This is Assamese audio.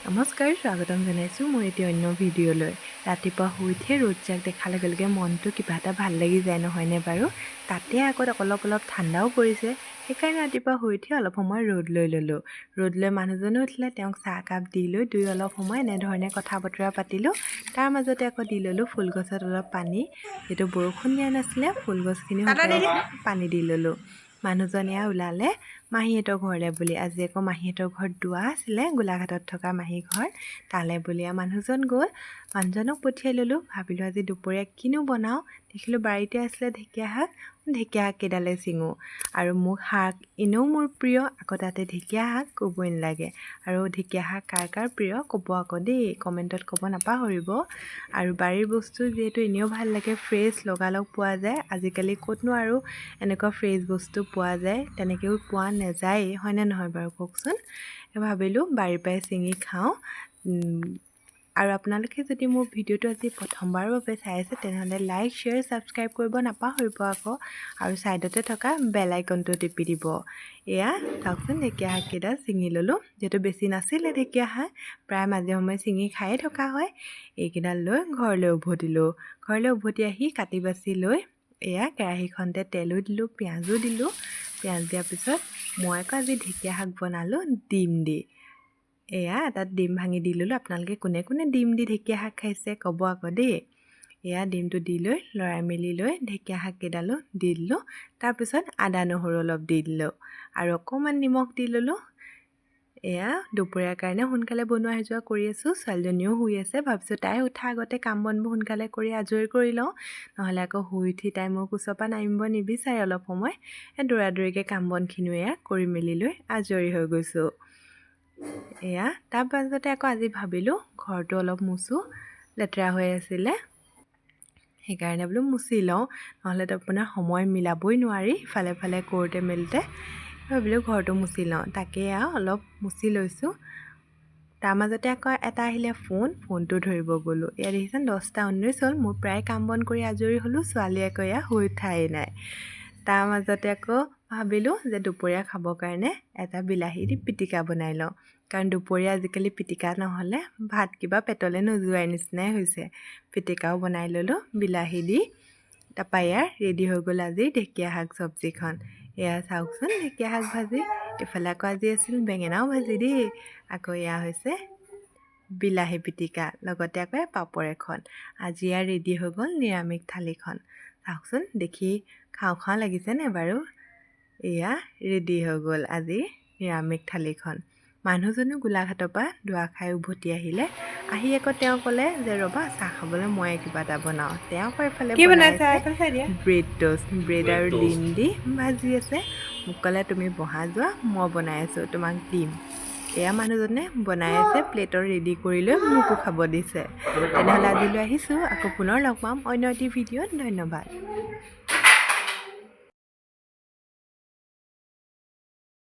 নমস্কাৰ, স্বাগতম জনাইছোঁ মোৰ এটি অন্য ভিডিঅ'লৈ। ৰাতিপুৱা শুই উঠিয়ে ৰ'দজাক দেখাৰ লগে লগে মনটো কিবা এটা ভাল লাগি যায়, নহয়নে বাৰু? তাতে আগত অলপ অলপ ঠাণ্ডাও পৰিছে। সেইকাৰণে ৰাতিপুৱা শুই উঠি অলপ সময় ৰ'দ লৈ ল'লোঁ। ৰ'দ লৈ মানুহজনো উঠিলে, তেওঁক চাহ একাপ দি লৈ দুই অলপ সময় এনেধৰণে কথা বতৰা পাতিলোঁ। তাৰ মাজতে আকৌ দি ল'লোঁ ফুলগছত অলপ পানী। যিহেতু বৰষুণ দিয়া নাছিলে, ফুলগছখিনি শুকাই আছিলে, পানী দি ল'লোঁ। মানুহজন এয়া ওলালে মাহীহঁতৰ ঘৰলৈ বুলি। আজি আকৌ মাহীহঁতৰ ঘৰত দোৱা আছিলে, গোলাঘাটত থকা মাহী ঘৰ, তালৈ বুলি আৰু মানুহজন গ'ল। মানুহজনক পঠিয়াই ল'লোঁ। ভাবিলোঁ আজি দুপৰীয়া কিনো বনাওঁ। দেখিলোঁ বাৰীতে আছিলে ঢেকীয়া শাক, ঢেকীয়া শাক কেইডালে ছিঙো। আৰু মোক শাক এনেও মোৰ প্ৰিয়, আকৌ তাতে ঢেকীয়া শাক ক'বই নালাগে। আৰু ঢেকীয়া শাক কাৰ কাৰ প্ৰিয় ক'ব আকৌ দেই, কমেণ্টত ক'ব নাপাহৰিব। আৰু বাৰীৰ বস্তু যিহেতু এনেও ভাল লাগে, ফ্ৰেছ লগালগ পোৱা যায়। আজিকালি ক'তনো আৰু এনেকুৱা ফ্ৰেছ বস্তু পোৱা যায়? তেনেকৈও পোৱা নাযায়েই, হয়নে নহয় বাৰু কওকচোন? ভাবিলোঁ বাৰীৰ পৰাই ছিঙি খাওঁ। আৰু আপোনালোকে যদি মোৰ ভিডিঅ'টো আজি প্ৰথমবাৰৰ বাবে চাই আছে, তেনেহ'লে লাইক, শ্বেয়াৰ, ছাবস্ক্ৰাইব কৰিব নাপাহৰিব আকৌ আৰু ছাইডতে থকা বেল আইকনটো টিপি দিব। এয়া চাওকচোন, ঢেকীয়া শাককেইডাল ছিঙি ল'লোঁ। যিহেতু বেছি নাছিলে ঢেকীয়া শাক, প্ৰায় মাজে সময়ে ছিঙি খায়ে থকা হয়। এইকেইডাল লৈ ঘৰলৈ উভতিলোঁ। ঘৰলৈ উভতি আহি কাটি বাছি লৈ এয়া কেৰাহীখনতে তেলো দিলোঁ, পিঁয়াজো দিলোঁ। পিঁয়াজ দিয়াৰ পিছত মই আকৌ আজি ঢেকীয়া শাক বনালোঁ ডিম দি। এয়া তাত ডিম ভাঙি দি ল'লোঁ। আপোনালোকে কোনে কোনে ডিম দি ঢেকীয়া শাক খাইছে ক'ব আকৌ দেই। এয়া ডিমটো দি লৈ লৰাই মেলি লৈ ঢেকীয়া শাককেইডালো দি দিলোঁ। তাৰপিছত আদা নহৰু অলপ দি দিলোঁ আৰু অকণমান নিমখ দি ল'লোঁ। এয়া দুপৰীয়াৰ কাৰণে সোনকালে বনোৱা সিজোৱা কৰি আছোঁ। ছোৱালীজনীও শুই আছে। ভাবিছোঁ তাই উঠা আগতে কাম বনবোৰ সোনকালে কৰি আজৰি কৰি লওঁ, নহ'লে আকৌ শুই উঠি তাই মোৰ কোচৰ পৰা নামিব নিবিচাৰে অলপ সময়। দৌৰা দৌৰিকৈ কাম বনখিনিও এয়া কৰি মেলি লৈ আজৰি হৈ গৈছোঁ। এয়া তাৰ পাছতে আকৌ আজি ভাবিলোঁ ঘৰটো অলপ মোচোঁ, লেতেৰা হৈ আছিলে, সেইকাৰণে বোলো মুচি লওঁ, নহ'লেতো আপোনাৰ সময় মিলাবই নোৱাৰি ইফালে ফালে কৰোঁতে মেলোঁতে। ভাবিলোঁ ঘৰটো মুচি লওঁ, তাকে আৰু অলপ মুচি লৈছোঁ। তাৰ মাজতে আকৌ এটা আহিলে ফোন, ফোনটো ধৰিব গ'লোঁ। এয়া দেখিছেনে, 10টা 19 হ'ল, মোৰ প্ৰায় কাম বন কৰি আজৰি হ'লোঁ। ছোৱালীয়ে আকৌ এয়া শুই উঠাই নাই। তাৰ মাজতে আকৌ ভাবিলোঁ যে দুপৰীয়া খাবৰ কাৰণে এটা বিলাহী দি পিটিকা বনাই লওঁ, কাৰণ দুপৰীয়া আজিকালি পিটিকা নহ'লে ভাত কিবা পেটলৈ নোযোৱাই নিচিনাই হৈছে। পিটিকাও বনাই ল'লোঁ বিলাহী দি। তাৰপৰা এয়া ৰেডি হৈ গ'ল আজি ঢেকীয়া শাক চব্জিখন। এয়া চাওকচোন, ঢেকীয়া শাক ভাজি। এইফালে আকৌ আজি আছিল বেঙেনাও ভাজি দেই। আকৌ এয়া হৈছে বিলাহী পিটিকা, লগতে আকৌ পাপৰ এখন। আজি এয়া ৰেডি হৈ গ'ল নিৰামিষ থালিখন। চাওকচোন, দেখি খাওঁ খাওঁ লাগিছেনে বাৰু? এয়া ৰেডি হৈ গ'ল আজি নিৰামিষ থালিখন। মানুহজনো গোলাঘাটৰ পৰা দোৱা খাই উভতি আহিলে। আহি আকৌ তেওঁ ক'লে যে ৰ'বা, চাহ খাবলৈ ময়ে কিবা এটা বনাওঁ। তেওঁ আকৌ এইফালে কি বনাইছা? ব্ৰেড ট'ষ্ট, ব্ৰেড আৰু ডিম দি ভাজি আছে। মোক ক'লে, তুমি বহা যোৱা, মই বনাই আছোঁ, তোমাক দিম। এয়া মানুহজনে বনাই আছে, প্লেটত ৰেডি কৰি লৈ মোকো খাব দিছে। তেনেহ'লে আজিলৈ আহিছোঁ, আকৌ পুনৰ লগ পাম অন্য এটি ভিডিঅ'ত। ধন্যবাদ।